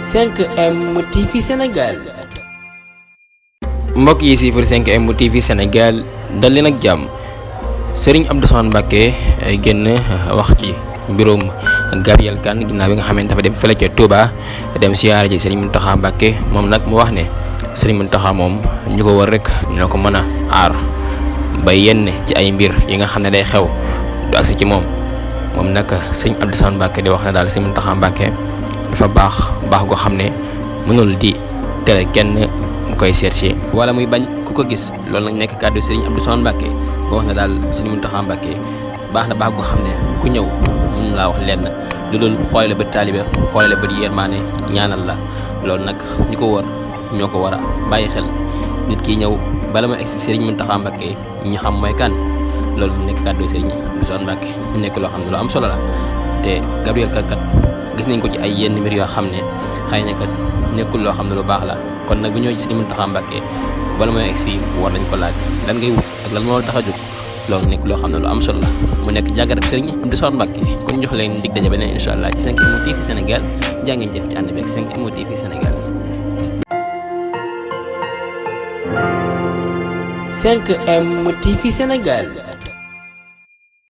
5M TV Sénégal. mbokk yi siifur 5M TV Sénégal dal leen ak jàmm. Serigne Abdou Samane Mbacké ay génn wax ci mbirum Gabriel Kane ginnaaw bi nga xamante dafa dem fële ca Touba dem siyaare ji Serigne Mountakha Mbacké moom nag mu wax ne Serigne Mountakha moom ñu ko wër rek ñoo ko mën a aar ba yenn ci ay mbir yi nga xam ne day xew du agsi ci moom nag Serigne Abdou Samane Mbacké di wax ne daal Serigne Mountakha Mbacké dafa baax goo xam ne mënul di tere kenn mu koy seet si wala muy bañ ku ko gis loolu nag nekk kàddu Serigne Abdou Samane Mbacké boo wax ne daal Serigne Mountakha Mbacké baax goo xam ne ku ñëw mën laa wax lenn lu dul xoole la bët taalibe xoole la bët yërmaane ñaanal la loolu nag ñi ko wër ñoo ko war a bàyyi xel nit ki ñëw bala ma egsi Serigne Mountakha Mbacké ñi xam mooy kan loolu nekk kàddu Serigne Abdou Samane Mbacké mu nekk loo xam ne lu am solo la te Gabriel Kane kat gis nañ ko ci ay yenn mbir yoo xam ne xëy na kat nekkul loo xam ne lu baax la kon nag bu ñëwee ci Serigne Mountakha Mbacké bala mooy egsi war nañ ko laaj lan ngay wut ak lan moo tax a jóg loolu nekk loo xam ne lu am solo la mu nekk jàngat ak Serigne Abdou Samane Mbacké kon jox leen dig daje beneen incha allah ci 5M TV Sénégal jaa ngeen jëf ci ànd bi ak 5M TV Sénégal. 5M TV Sénégal.